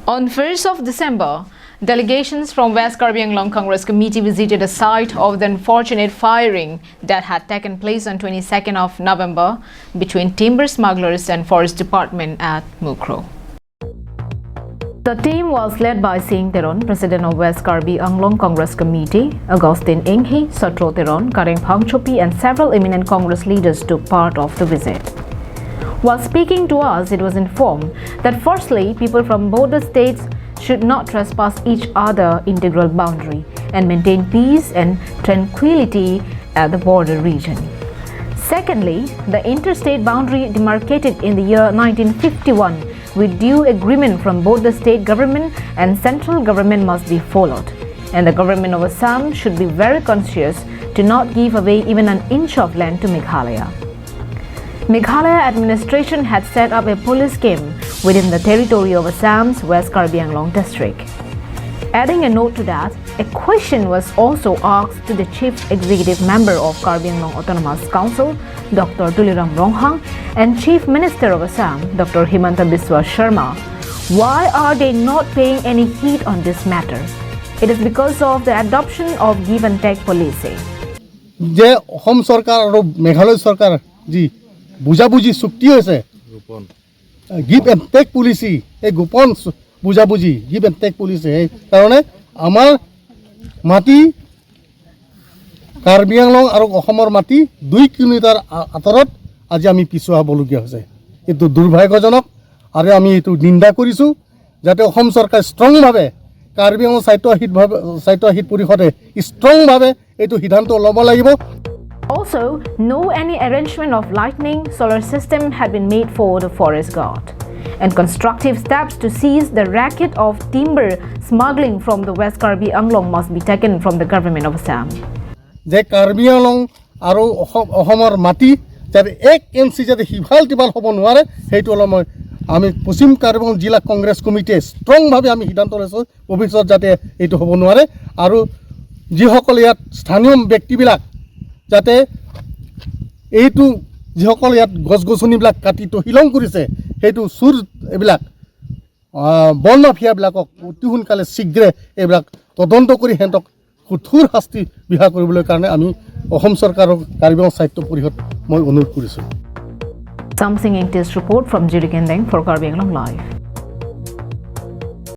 On 1st of December, delegations from West Karbi Anglong Congress Committee visited the site of the unfortunate firing that had taken place on 22nd of November between timber smugglers and Forest Department at Mukroh. The team was led by Singh Teron, President of West Karbi Anglong Congress Committee, Augustine Inghi, Satro Teron, Kareng Phangchopi and several eminent Congress leaders took part of the visit. While speaking to us, it was informed that firstly, people from both the states should not trespass each other integral boundary and maintain peace and tranquility at the border region. Secondly, the interstate boundary demarcated in the year 1951 with due agreement from both the state government and central government must be followed. And the government of Assam should be very conscious to not give away even an inch of land to Meghalaya. Meghalaya administration had set up a police camp within the territory of Assam's West Karbi Anglong district. Adding a note to that, a question was also asked to the chief executive member of Karbi Anglong Autonomous Council, Dr. Tuliram Ronghang, and Chief Minister of Assam, Dr. Himanta Biswa Sharma, why are they not paying any heed on this matter? It is because of the adoption of give and take policy. যে অসম চৰকাৰ আৰু মেঘালয় চৰকাৰ যি বুজাবুজি চুক্তি হৈছে, give and tech policy, এই গোপন বুজাবুজি, গিভ এণ্ড টেক পলিচি, সেইকাৰণে আমাৰ মাটি, কাৰ্বি আংলং আৰু অসমৰ মাটি 2 কিলোমিটাৰ আঁতৰত আজি আমি পিছুৱা হ'বলগীয়া হৈছে। এইটো দুৰ্ভাগ্যজনক আৰু আমি এইটো নিন্দা কৰিছোঁ, যাতে অসম চৰকাৰে ষ্ট্ৰংভাৱে, কাৰ্বি আংলং স্বায়ত্তশাসিত পৰিষদে ষ্ট্ৰংভাৱে এইটো সিদ্ধান্ত ল'ব লাগিব। Also, no any arrangement of lightning solar system had been made for the forest guard. And constructive steps to cease the racket of timber smuggling from the West Karbi Anglong must be taken from the government of Assam. যে কাৰ্বি আংলং আৰু অসমৰ মাটি যাতে 1 inch যাতে সিফাল তিফাল হ'ব নোৱাৰে, সেইটো অলপ আমি পশ্চিম কাৰ্বি আংলং জিলা কংগ্ৰেছ কমিটিয়ে ষ্ট্ৰংভাৱে আমি সিদ্ধান্ত লৈছোঁ, ভৱিষ্যত যাতে এইটো হ'ব নোৱাৰে। আৰু যিসকল ইয়াত স্থানীয় ব্যক্তিবিলাক যাতে এইটো যিসকল ইয়াত গছ গছনিবিলাক কাটি তহিলং কৰিছে, সেইটো চুৰ এইবিলাক বন মাফিয়াবিলাকক অতি সোনকালে শীঘ্ৰে এইবিলাক তদন্ত কৰি সিহঁতক কঠোৰ শাস্তি বিহা কৰিবলৈ কাৰণে আমি অসম চৰকাৰক, কাৰ্বি আংলং স্বায়ত্ত পৰিষদ মই অনুৰোধ কৰিছোঁ। Something in this report from Jirikendeng for Karbi Anglong Live.